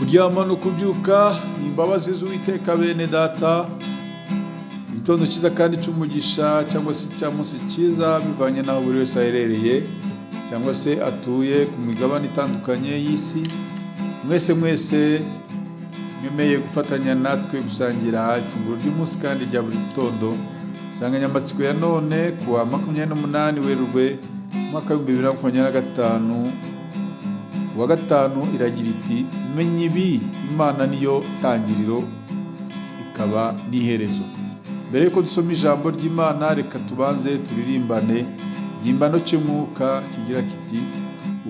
Kuryama no kubyuka ni imbabazi z'Uwiteka. Bene data, igitondo cyiza kandi cy'umugisha cyangwa se icyamunsi cyiza, bivanye n'aho buri wese aherereye cyangwa se atuye ku migabane itandukanye y'isi. Mwese mwese mwemeye gufatanya natwe gusangira ifunguro ry'umunsi kandi rya buri gitondo. Insanganyamatsiko ya none, kuwa 28 Werurwe umwaka w'2025, wa gatanu, iragira iti: "Menya ibi, Imana niyo tangiriro ikaba n'iherezo." Mbere yuko dusoma ijambo ry'Imana, reka tubanze turirimbane igihimbano cy'umwuka kigira kiti: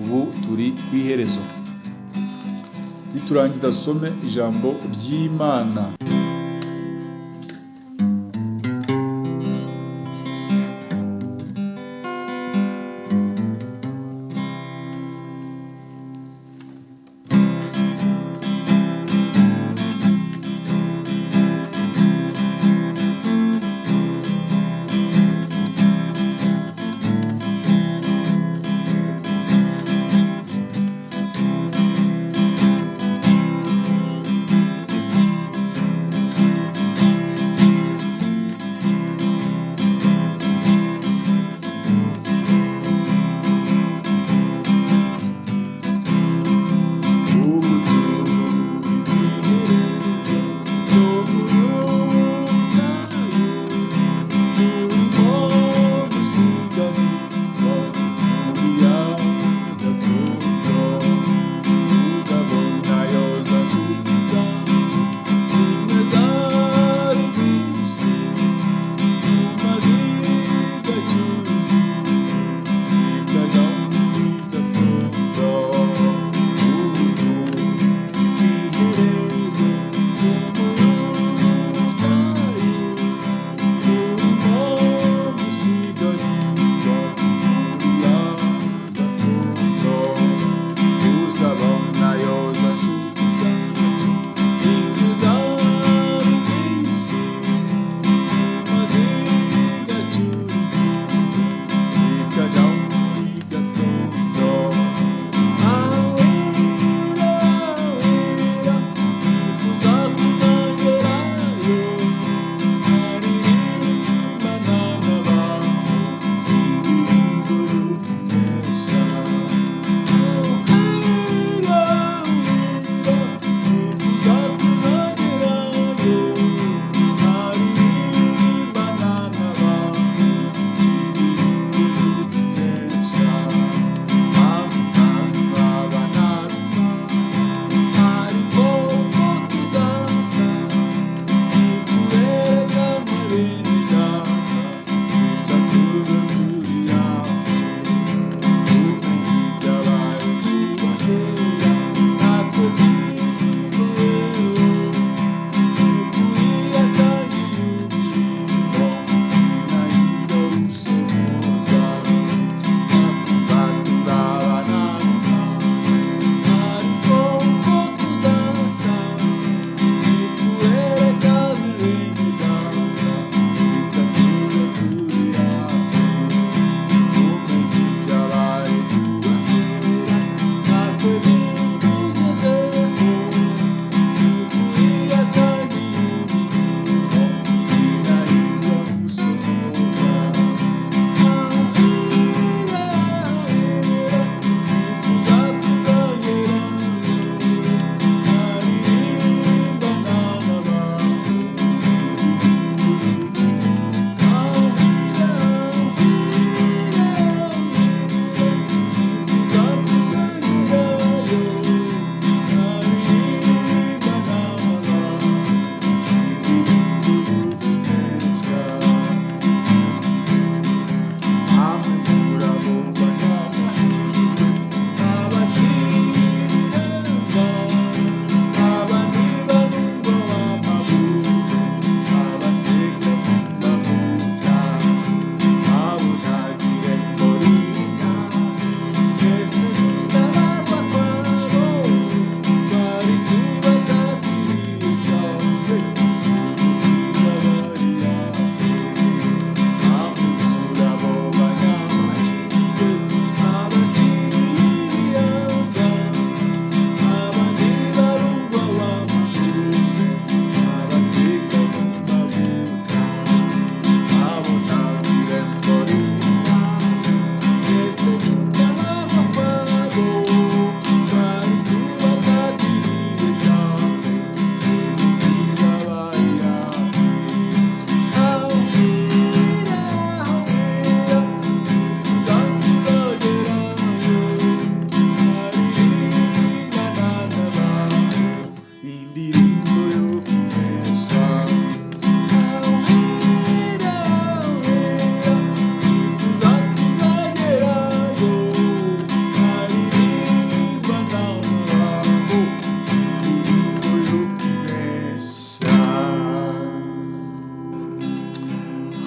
"Ubu turi ku iherezo." Niturangiza dusome ijambo ry'Imana.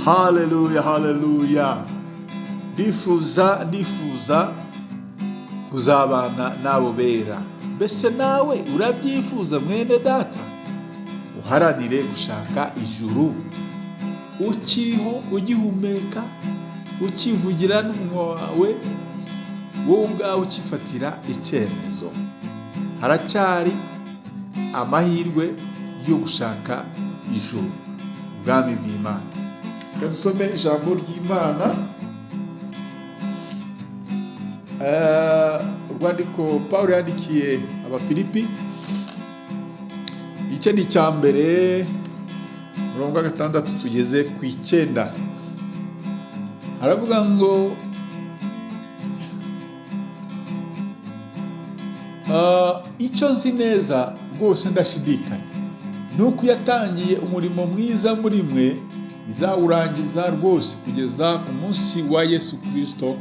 Haleluya, haleluya! Ndifuza kuzabana n'abo bera. Mbese nawe urabyifuza, mwene data? Uharanire gushaka ijuru ukiriho, ugihumeka, ukivugira n'umunwa wawe, wowe ubwawe ukifatira icyemezo. Haracyari amahirwe yo gushaka ijuru, ubwami bw'Imana. Reka dusome ijambo ry'Imana, urwandiko Pawulo yandikiye Abafilipi, igice ni icya mbere, umurongo wa 6 tugeze ku 9. Haravuga ngo icyo nzi neza rwose ndashidikanya ni uko yatangiye umurimo mwiza muri mwe izawurangiza rwose kugeza ku munsi wa Yesu Kristo.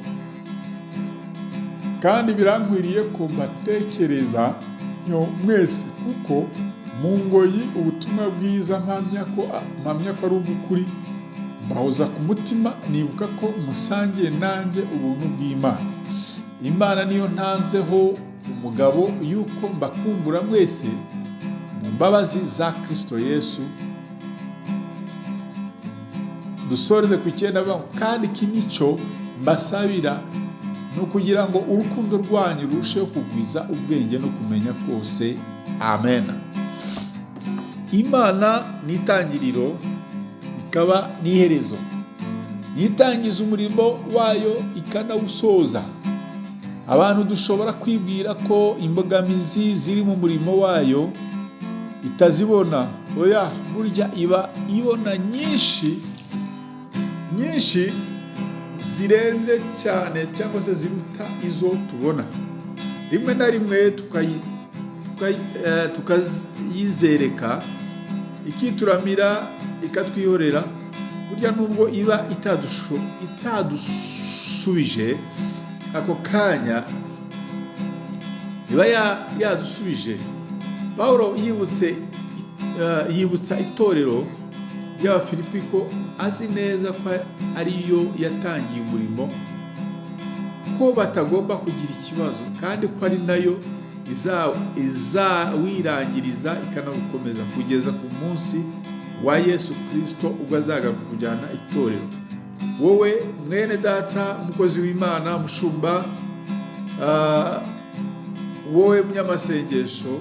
Kandi birankwiriye ko mbatekereza mwese, kuko mu ngoyi ubutumwa bwiza mpamya ko ari ubw'ukuri, mbahoza ku mutima nibuka ko musangiye nanjye ubuntu bw'Imana. Imana niyo ntanzeho umugabo yuko mbakumbura mwese mu mbabazi za Kristo Yesu. Dusoreze ku 9, kandi iki nicyo mbasabira, ni ukugira ngo urukundo rwanyu rurusheho kugwiza ubwenge no kumenya kose. Amen. Imana ni itangiriro ikaba n'iherezo, nitangiza umurimo wayo ikanawusoza. Abantu dushobora kwibwira ko imbogamizi ziri mu murimo wayo itazibona. Oya, burya iba ibona nyinshi nyinshi zirenze cyane cyangwa se ziruta izo tubona. Rimwe na rimwe tukayizereka, ikituramira, ikatwihorera. Burya nubwo iba itadusubije ako kanya, iba yadusubije. Pawulo yibutsa itorero ry'Abafilipi ko azi neza ko ariyo yatangiye umurimo, ko batagomba kugira ikibazo, kandi ko ari nayo izawirangiriza ikanawukomeza kugeza ku munsi wa Yesu Kristo, ubwo azagaruka kujyana itorero. Wowe mwene data, umukozi w'Imana, mushumba, wowe munyamasengesho,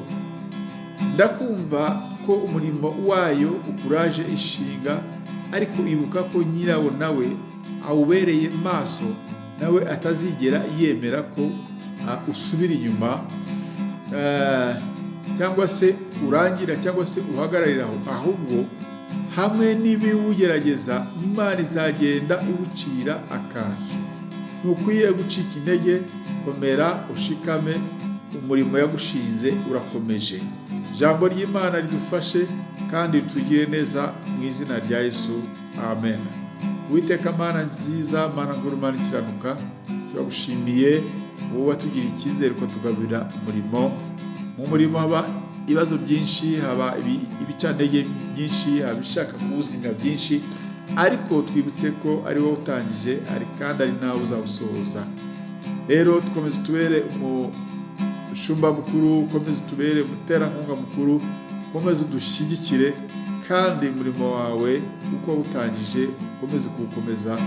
ndakumva ko umurimo wayo ukuraje ishinga, ariko ibuka ko nyirawo nawe awubereye maso, nawe atazigera yemera ko usubira inyuma cyangwa se urangira cyangwa se uhagararira aho, ahubwo hamwe n'ibiwugerageza Imana izagenda iwucira akanzu. Ntukwiye gucika intege, komera ushikame, umurimo yagushinze urakomeje. Ijambo ry'Imana ridufashe kandi ritugire neza mu izina rya Yesu, amen. Uwiteka Mana nziza, Mana nkuru, Mana ikiranuka, turagushimiye wowe watugira icyizere ukatugabira umurimo. Mu murimo haba ibibazo byinshi, haba ibicantege byinshi, haba ibishaka kuwuzimya byinshi, ariko twibutse ko ari wowe utangije, ari kandi ari nawe uzawusohoza. Rero dukomeze tubere umushumba mukuru, ukomeze tubere umuterankunga mukuru, ukomeze udushyigikire, kandi umurimo wawe uko wawutangije ukomeze kuwukomeza,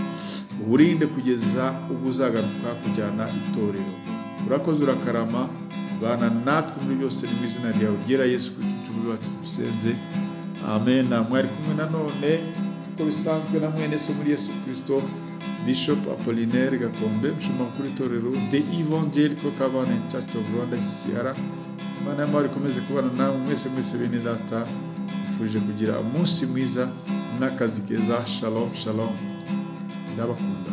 uwurinde kugeza ubwo uzagaruka kujyana itorero. Urakoze, urakarama, bana natwe muri byose, ni mu izina ryawe ryera Yesu Kristo umucunguzi wacu dusenze, amen. Mwari kumwe nanone uko bisanzwe na mwene so muri Yesu Kristo, Bishop Apollinaire Gakombe, umushumba mukuru w'itorero The Evangelical Covenant Church of Rwanda CCR. Imana y'amahoro ikomeze kubana namwe mwese mwese bene data. Nifurije kugira umunsi mwiza n'akazi keza. Shalom shalom, ndabakunda.